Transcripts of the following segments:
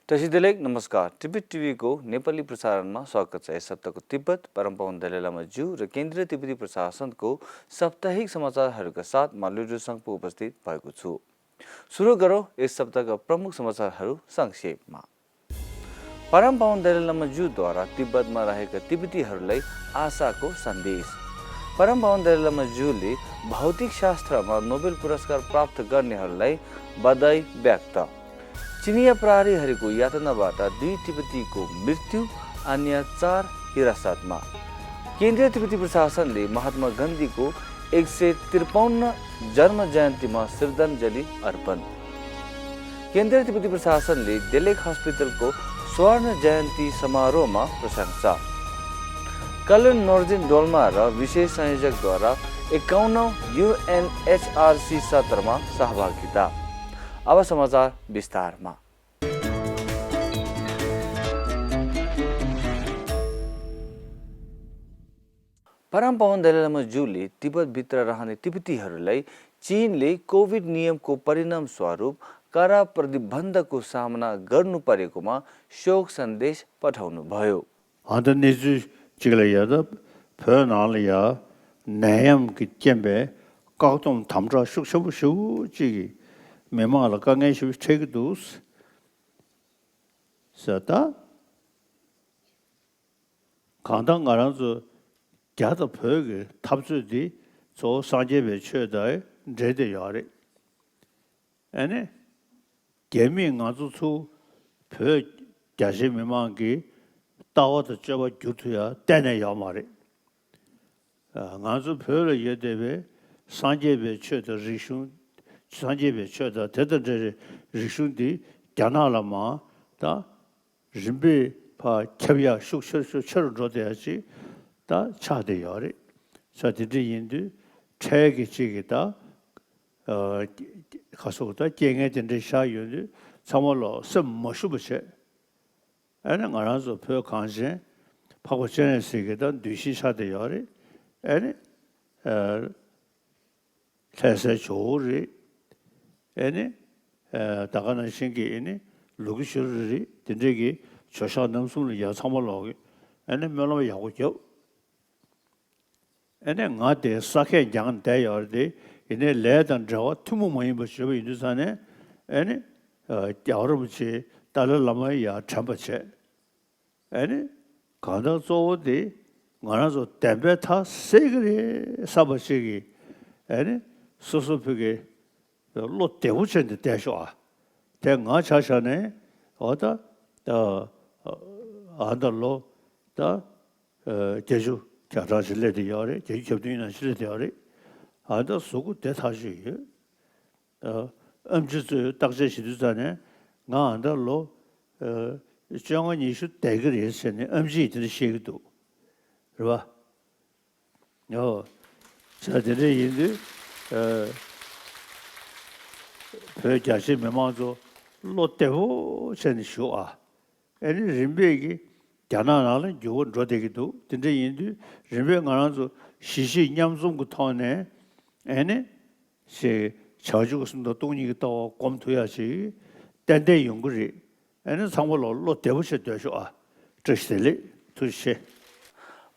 दर्शक नमस्कार। तिब्बत टिभी को नेपाली प्रसारणमा स्वागत छ। यस हप्ताको तिब्बत परम पावन दलाई लामा ज्यू र केन्द्रीय तिब्बती प्रशासनको साप्ताहिक समाचारहरूका साथ म लुड्रो सङ्घ उपस्थित भएको छु। सुरु गरौँ यस हप्ताका प्रमुख समाचारहरू संक्षेपमा। परम पावन दलाई लामा ज्यूद्वारा तिब्बतमा रहेका तिब्बतीहरूलाई आशाको सन्देश। परम पावन दलाई लामा ज्यूले भौतिक शास्त्रमा नोबेल पुरस्कार प्राप्त गर्नेहरूलाई बधाई व्यक्त। चिनिया प्रहरीहरूको यातनाबाट 2 तिब्बतीको मृत्यु, अन्य 4 हिरासतमा। केन्द्रीय तिब्बती प्रशासनले महात्मा गान्धीको 153 जन्म जयन्तीमा श्रद्धाञ्जली अर्पण। केन्द्रीय तिब्बती प्रशासनले डेलेक हस्पिटलको स्वर्ण जयन्ती समारोहमा प्रशंसा। कल्याण नोर्जिन डोल्मा र विशेष संयोजकद्वारा 51औं UNHRC सत्रमा सहभागिता। अब समाचार विस्तारमा। परम पावन दलाई लामा ज्यूले तिब्बतभित्र रहने तिब्बतीहरूलाई चीनले कोभिड नियमको परिणाम स्वरूप कडा प्रतिबन्धको सामना गर्नु परेकोमा शोक सन्देश पठाउनु भयो। 메마라 강행시 책도스 서다 강당 가라서 갸다 벽에 탑주디 저 상제배 최다에 제대 야래 아니 개미 가주수 벽 자시 메마기 따와도 저거 주투야 때내 야마래 가주 벽을 예대배 상제배 최다 리슌 산제베 쳐다 대대제 리슌디 갸나라마 다 림베 파 캬비야 슉슉슉 쳐줘야지 다 차대요리 사디디 인도 책이 지기다 가서다 쟁해진데 샤유리 참말로 섬머슈부세 애는 알아서 표 관심 파고 전에서기다 뒤시사대요리 애는 세세 조리 애니 다가는 신기이니 루기슈르리 된저기 조사 넘숨을 야참을로 애니 mel로 야고죠 애니 나데 사케 장 대여데 이네 레던 저 투무 모임 버시고 인도산에 애니 여러분치 달을라마야 참버체 애니 가다 소데 가나서 템베타 세그리 사버시기 애니 소소프게 로 대우천데 대쇼아 대가 자샤네 어다 아들로 다 제주 자라실레디 요래 제주 접든이나 실레디 요래 아다 소고 대사시 음주스 딱제시두자네 나 안들로 정원이슈 대그리스네 음지들 시기도 그봐 자들이 인도 자시 메마조 로테호 센쇼아 애니 림베기 자나나는 요원 로데기도 근데 인도 림베 가나서 시시 냠송고 타네 애니 시 저주고선도 동니기 또 검토야시 땡데 연구리 애니 상월로 로테호시 되쇼아 저시들이 투시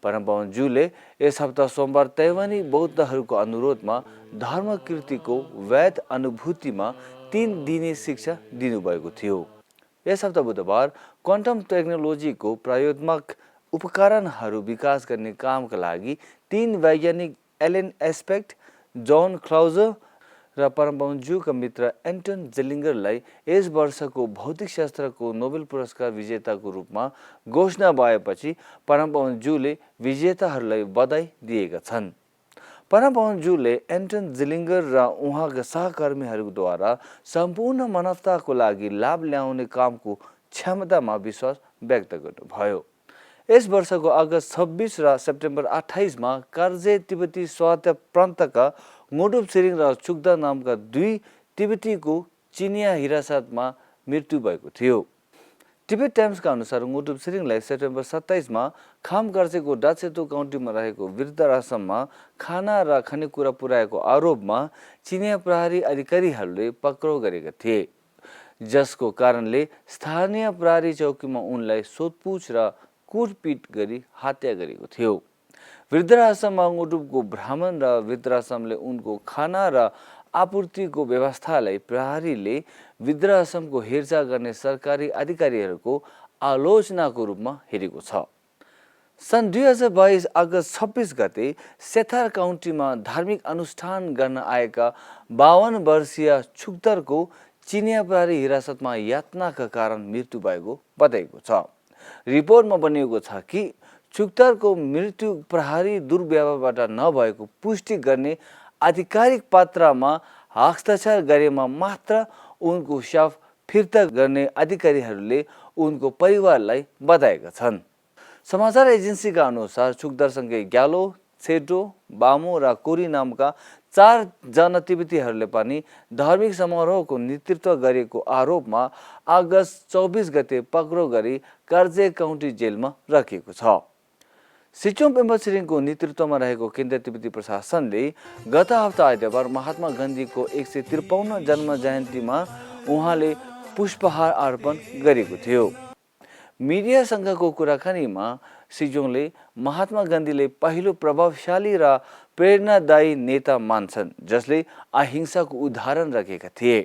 परम पावन ज्यूले यस हप्ता सोमबार तैवानी बौद्धहरूको अनुरोधमा धर्म कृतिको वैध अनुभूतिमा 3 दिने शिक्षा दिनुभएको थियो। यस हप्ता बुधबार क्वान्टम टेक्नोलोजीको प्रयोगात्मक उपकरणहरू विकास गर्ने कामका लागि 3 वैज्ञानिक एलेन एस्पेक्ट, जन क्लाउजर र परम पावन ज्यूका मित्र एन्टन जेलिङ्गरलाई यस वर्षको भौतिक शास्त्रको नोबेल पुरस्कार विजेताको रूपमा घोषणा भएपछि परम पावन ज्यूले विजेताहरूलाई बधाई दिएका छन्। परम पावन ज्यूले एन्टन जेलिङ्गर र उहाँका सहकर्मीहरूद्वारा सम्पूर्ण मानवताको लागि लाभ ल्याउने कामको क्षमतामा विश्वास व्यक्त गर्नुभयो। यस वर्षको अगस्त 26 र सेप्टेम्बर 28 मा कर्जे तिब्बती स्वायत्त प्रान्तका मोडुप छिरिङ र चुक्दा नामका 2 तिब्बतीको चिनिया हिरासतमा मृत्यु भएको थियो। टिबेट टाइम्सका अनुसार मोडुप छिरिङलाई सेप्टेम्बर 27 मा खामकर्चेको डाचेतो काउन्टीमा रहेको वृद्धाश्रममा खाना र खानेकुरा पुर्याएको आरोपमा चिनिया प्रहरी अधिकारीहरूले पक्राउ गरेका थिए। जसको कारणले स्थानीय प्रहरी चौकीमा उनलाई सोधपुछ र कुटपिट गरी हत्या गरेको थियो। वृद्धाश्रममा उडुपको भ्रमण र वृद्धाश्रमले उनको खाना र आपूर्तिको व्यवस्थालाई प्रहरीले वृद्धाश्रमको हेरचाह गर्ने सरकारी अधिकारीहरूको आलोचनाको रूपमा हेरेको छ। सन् 2022 अगस्त 26 गते सेथार काउन्टीमा धार्मिक अनुष्ठान गर्न आएका 52 वर्षीय छुक्दरको चिनिया प्रहरी हिरासतमा यातनाका कारण मृत्यु भएको बताइएको छ। रिपोर्टमा भनिएको छ कि छुक्दरको मृत्यु प्रहरी दुर्व्यवहारबाट नभएको पुष्टि गर्ने आधिकारिक पत्रमा हस्ताक्षर गरेमा मात्र उनको शव फिर्ता गर्ने अधिकारीहरूले उनको परिवारलाई बताएका छन्। समाचार एजेन्सीका अनुसार छुक्दरसँगै ग्यालो, सेटो, बामो र कोरी नामका 4 जना तिब्बतीहरूले पनि धार्मिक समारोहको नेतृत्व गरेको आरोपमा अगस्त 24 गते पक्राउ गरी कर्जे काउन्टी जेलमा राखिएको छ। सिचोम पेम्बा छिरिङको नेतृत्वमा रहेको केन्द्रीय तिब्बती प्रशासनले गत हप्ता आइतबार महात्मा गान्धीको 153 जन्म जयन्तीमा उहाँले पुष्पहार अर्पण गरेको थियो। मिडियासँगको कुराकानीमा सिजोङले महात्मा गान्धीले पहिलो प्रभावशाली र प्रेरणादायी नेता मान्छन् जसले अहिंसाको उदाहरण राखेका थिए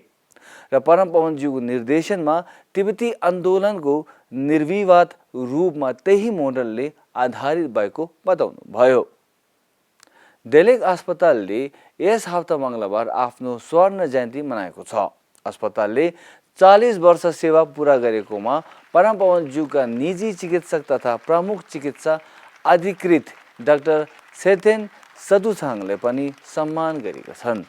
र परम पवनज्यूको निर्देशनमा तिब्बती आन्दोलनको निर्विवाद रूपमा त्यही मोडलले आधारित भएको बताउनुभयो। डेलेग अस्पतालले यस हप्ता मङ्गलबार आफ्नो स्वर्ण जयन्ती मनाएको छ। अस्पतालले 40 वर्ष सेवा पूरा गरेकोमा परम पवनज्यूका निजी चिकित्सक तथा प्रमुख चिकित्सा अधिकृत डाक्टर सेथेन सदुछाङले पनि सम्मान गरेका छन्।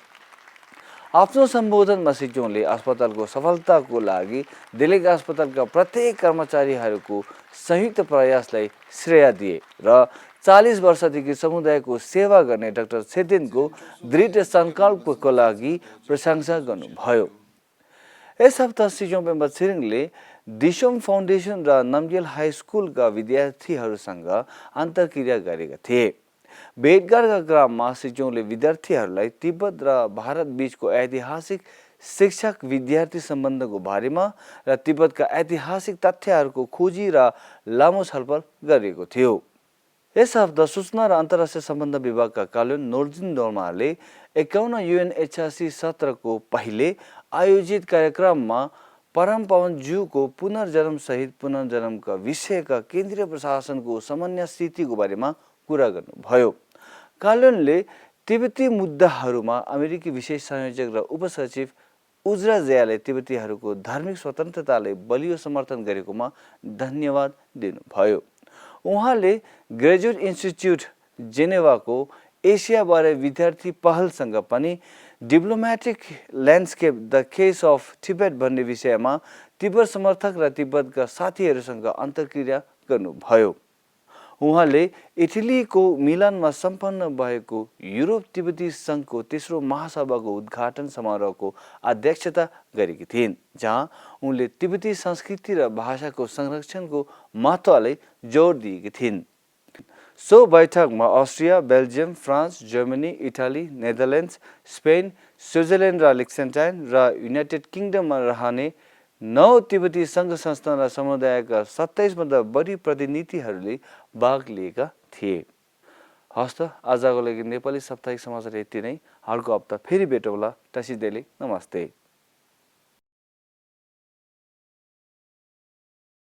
आफ्नो सम्बोधनमा सिचोङले अस्पतालको सफलताको लागि डेलेग अस्पतालका प्रत्येक कर्मचारीहरूको संयुक्त प्रयासलाई श्रेय दिए र 40 वर्षदेखि समुदायको सेवा गर्ने डाक्टर सेथेनको दृढ सङ्कल्पको लागि प्रशंसा गर्नुभयो। यस हप्ता सिजोङ पेम्बा छिरिङले दिसोम फाउन्डेसन र नम्गेल हाई स्कुलका विद्यार्थीहरूसँग अन्तर्क्रिया गरेका थिए। भेटघाटका क्रममा सिजोङले विद्यार्थीहरूलाई तिब्बत र भारत बीचको ऐतिहासिक शिक्षक विद्यार्थी सम्बन्धको बारेमा र तिब्बतका ऐतिहासिक तथ्यहरूको खोजी र लामो छलफल गरेको थियो। यस हप्ता सूचना र अन्तर्राष्ट्रिय सम्बन्ध विभागका कालुन नोर्जिन डोर्माले 51 UNHRC सत्रको पहिले आयोजित कार्यक्रममा परम पवनज्यूको पुनर्जन्म सहित पुनर्जन्मका विषयका केन्द्रीय प्रशासनको सामान्य स्थितिको बारेमा कुरा गर्नुभयो। कालुनले तिब्बती मुद्दाहरूमा अमेरिकी विशेष संयोजक र उपसचिव उजरा जयाले तिब्बतीहरूको धार्मिक स्वतन्त्रतालाई बलियो समर्थन गरेकोमा धन्यवाद दिनुभयो। उहाँले ग्रेजुएट इन्स्टिच्युट जेनेभाको एसियाबारे विद्यार्थी पहलसँग पनि diplomatic landscape the case of Tibet भन्ने विषयमा तिब्बत समर्थक र तिब्बतका साथीहरूसँग अन्तर्क्रिया गर्नुभयो। उहाँले इटलीको मिलानमा सम्पन्न भएको युरोप तिब्बती सङ्घको तेस्रो महासभाको उद्घाटन समारोहको अध्यक्षता गरेकी थिइन्, जहाँ उनले तिब्बती संस्कृति र भाषाको संरक्षणको महत्त्वलाई जोड दिएकी थिइन्। सो बैठकमा Austria, Belgium, France, Germany, Italy, Netherlands, Spain, Switzerland र लिक्सेनटाइन र युनाइटेड किङडममा रहने 9 तिब्बती सङ्घ संस्था र समुदायका 27 भन्दा बढी प्रतिनिधिहरूले भाग लिएका थिए। हस्त आजको लागि नेपाली साप्ताहिक समाचार यति नै। अर्को हप्ता फेरि भेटौँला। टसिदेले नमस्ते।